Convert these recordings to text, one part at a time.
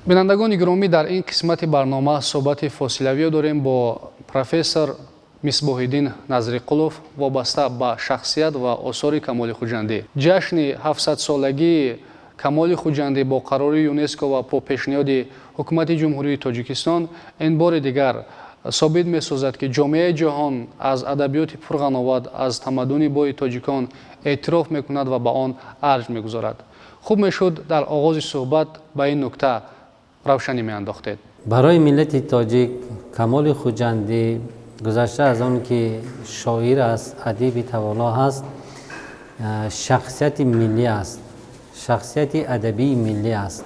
Бинандагони гиромӣ, дар ин қисмати барнома суҳбати фосилавиё дорем бо профессор Мисбоҳиддин Назриқулов вобаста ба шахсият ва осори Камоли Хуҷандӣ. Ҷашни 700-солагии Камоли Хуҷандӣ бо қарори ЮНЕСКО ва бо пешниҳоди Ҳукумати Ҷумҳурии Тоҷикистон ин бори дигар собит месозад, ки ҷомеаи ҷаҳон аз адабиёти пурғановат, аз тамаддуни бои тоҷикон эътироф мекунад ва ба он арҷ мегузорад. Хуб мешуд, дар оғози суҳбат ба ин нукта равшанӣ меандохтед. Барои миллати тоҷик Камоли Хуҷандӣ, гузашта аз он ки шоир аст, адиби тавоно ҳаст, шахсияти миллӣ аст, шахсияти адабии миллӣ аст.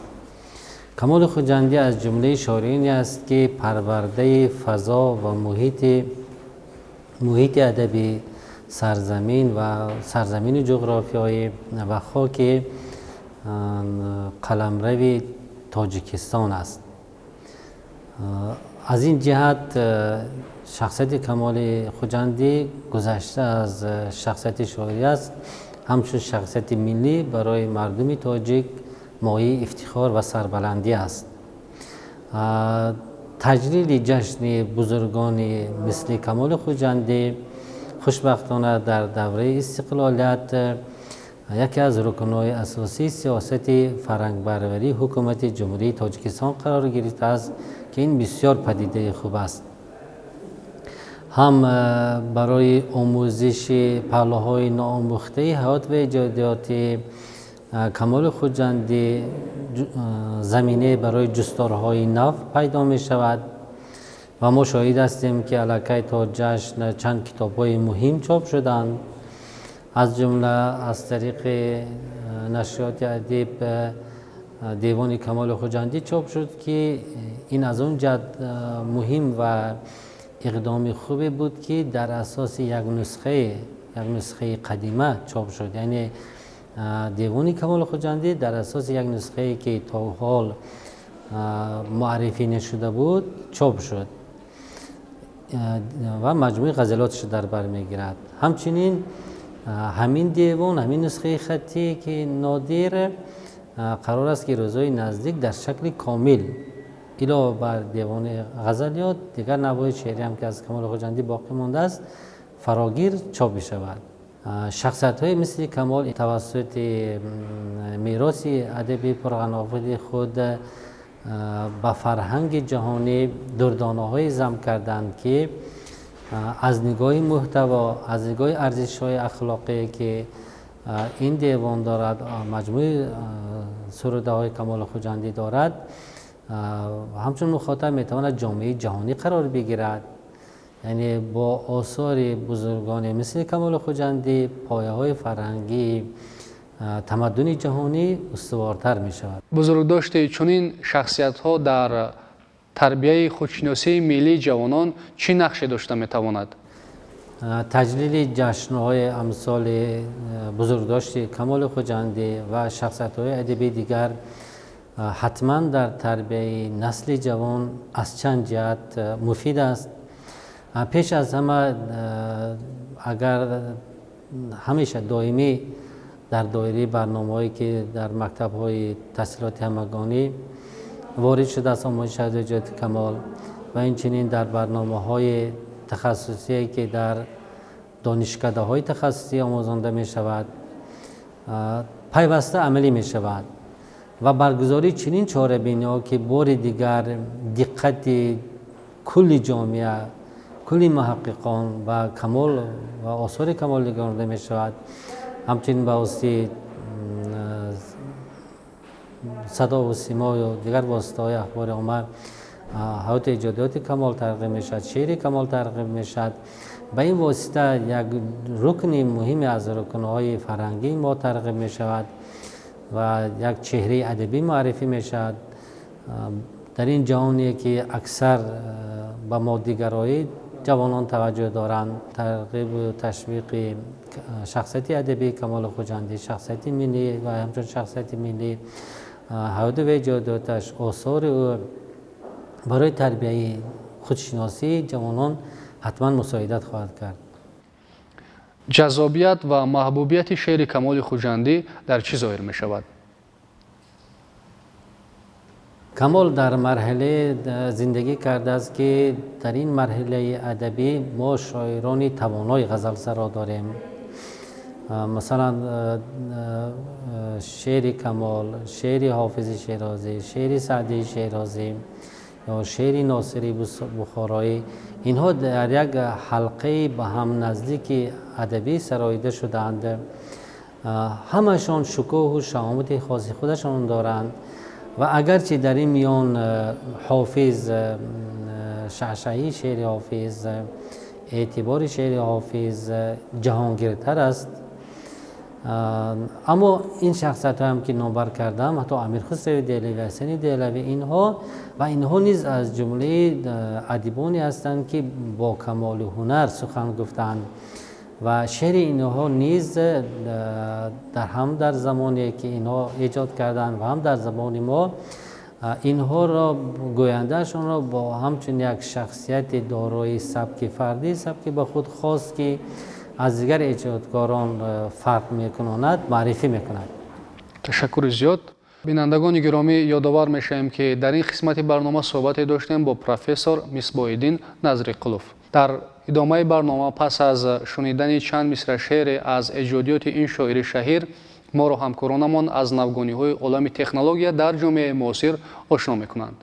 Камоли Хуҷандӣ аз ҷумлаи шоироне аст, ки парвардаи фазо ва муҳити адабӣ, сарзамин ва сарзамини ҷуғрофиёӣ ва хоки қаламрави Тоҷикистон аст. Аз ин ҷиҳат шахсияти Камоли Хуҷандӣ, гузашта аз шахсияти шоирӣ аст, ҳамчун шахсияти миллӣ барои мардуми тоҷик мояи ифтихор ва сарбаландӣ аст. Таҷлили ҷашни бузургони мисли Камоли Хуҷандӣ, хушбахтона, дар давраи истиқлолият яке аз рукнҳои асосии сиёсати фарҳангпарварии Ҳукумати Ҷумҳурии Тоҷикистон қарор гирифтааст, ки ин бисёр падидаи хуб аст, ҳам барои омӯзиши паҳлӯҳои ноомӯхтаи ҳаёт ва эҷодиёти Камоли Хуҷандӣ заминае барои ҷустторҳои нав пайдо мешавад. Ва мо шоҳид ҳастем, ки аллакай то ҷашн чанд китобҳои муҳим чоп шуданд. Аз ҷумла аз тариқи нашриёти «Адиб» девони Камоли Хуҷандӣ чоп шуд, ки ин аз он ҷиҳат муҳим ва иқдоми хубе буд, ки дар асоси як нусхаи қадима чоп шуд. Яъне девони Камоли Хуҷандӣ дар асоси як нусхае, ки то ҳол муаррифӣ нашуда буд, чоп шуд ва маҷмӯи ғазалиёташро дар бар мегирад. Ҳамчунин ҳамин девон, ҳамин нусхаи хаттӣ, ки нодир, қарор аст, ки рӯзҳои наздик дар шакли комил, илова бар девони ғазалиёт, дигар навъҳои шеърӣ ҳам, ки аз Камоли Хуҷандӣ боқӣ мондааст, фарогир чоп мешавад. Шахсиятҳои мисли Камол тавассути мероси адабии пурғановати худ ба фарҳанги ҷаҳонӣ дурдонаҳое зам карданд, ки аз нигоҳи муҳтаво, аз нигоҳи арзишҳои ахлоқие, ки ин девон дорад, маҷмӯи сурудаҳои Камоли Хуҷандӣ дорад, ҳамчун мухотаб метавонад ҷомеаи ҷаҳонӣ қарор бигирад. Яъне бо осори бузургоне мисли Камоли Хуҷандӣ пояҳои фарҳангии тамаддуни ҷаҳонӣ устувортар мешавад. Бузургдошти чунин шахсиятҳо дар тарбияи худшиносии миллии ҷавонон чӣ нақше дошта метавонад? Таҷлили ҷашнҳои амсоли бузургдошти Камоли Хуҷандӣ ва шахсиятҳои адабии дигар ҳатман дар тарбияи насли ҷавон аз чанд ҷиҳат муфид аст. Пеш аз ҳама, агар ҳамеша доимӣ дар доираи барномаҳое, ки дар мактабҳои таҳсилоти ҳамагонӣ ворид шудааст, омӯзиши эҷодиёти Камол ва инчунин дар барномаҳои тахассусие, ки дар донишкадаҳои тахассусӣ омӯзонда мешавад, пайваста амалӣ мешавад ва баргузории чунин чорабиниҳо, ки бори дигар диққати кулли ҷомеа, кулли муҳаққиқон ба Камол ва осори Камол нигаронда мешавад, ҳамчунин ба воситаи садову симою дигар воситаҳои ахбори омма ҳаёти эҷодиёти Камол тарғиб мешавад, шеъри Камол тарғиб мешавад. Ба ин восита як рукни муҳиме аз рукнҳои фарҳангии мо тарғиб мешавад ва як чеҳраи адабӣ муаррифӣ мешавад. Дар ин ҷаҳоне, ки аксар ба моддигароӣ ҷавонон таваҷҷӯҳ доранд, тарғибу ташвиқи шахсияти адабии Камоли Хуҷандӣ, шахсияти миллӣ ва ҳамчун шахсияти миллӣ, ҳаёту ва эҷодиёташ, осори ӯ барои тарбияи худшиносии ҷавонон ҳатман мусоидат хоҳад кард. Ҷаззобият ва маҳбубияти шеъри Камоли Хуҷандӣ дар чӣ зоҳир мешавад? Камол дар марҳилае зиндагӣ кардааст, ки дар ин марҳилаи адабӣ мо шоирони тавонои ғазалсаро дорем. Масалан, шеъри Камол, шеъри Ҳофизи Шерозӣ, шеъри Саъдии Шерозӣ ё шеъри Носири Бухороӣ, инҳо дар як ҳалқаи ба ҳам наздики адабӣ сароида шудаанд. Ҳамашон шукӯҳу шаҳомати хоси худашон доранд ва агарчи дар ин миён Ҳофиз, шаъшаи шеъри Ҳофиз, эътибори шеъри Ҳофиз ҷаҳонгиртар аст, аммо ин шахсиятҳоям, ки номбар кардам, ҳатто Амирхусрави Деҳлавӣ, Ҳасани Деҳлавӣ, инҳо ва инҳо низ аз ҷумлаи адибоне ҳастанд, ки бо камоли ҳунар сухан гуфтаанд ва шеъри инҳо низ дар ҳам дар замоне, ки инҳо эҷод карданд, ва ҳам дар замони мо инҳоро, гӯяндаашонро бо ҳамчун як шахсияти дорои сабки фардӣ, сабки ба худ хос, ки аз дигар эҷодкорон фарқ мекунонад, муаррифӣ мекунад. Ташаккури зиёд. Бинандагони гиромӣ, ёдовар мешавем, ки дар ин қисмати барнома суҳбате доштем бо профессор Мисбоҳиддин Назриқулов. Дар идомаи барнома, пас аз шунидани чанд мисра шеъре аз эҷодиёти ин шоири шаҳир, моро ҳамкоронамон аз навгониҳои олами технология дар ҷомеаи муосир ошно мекунанд.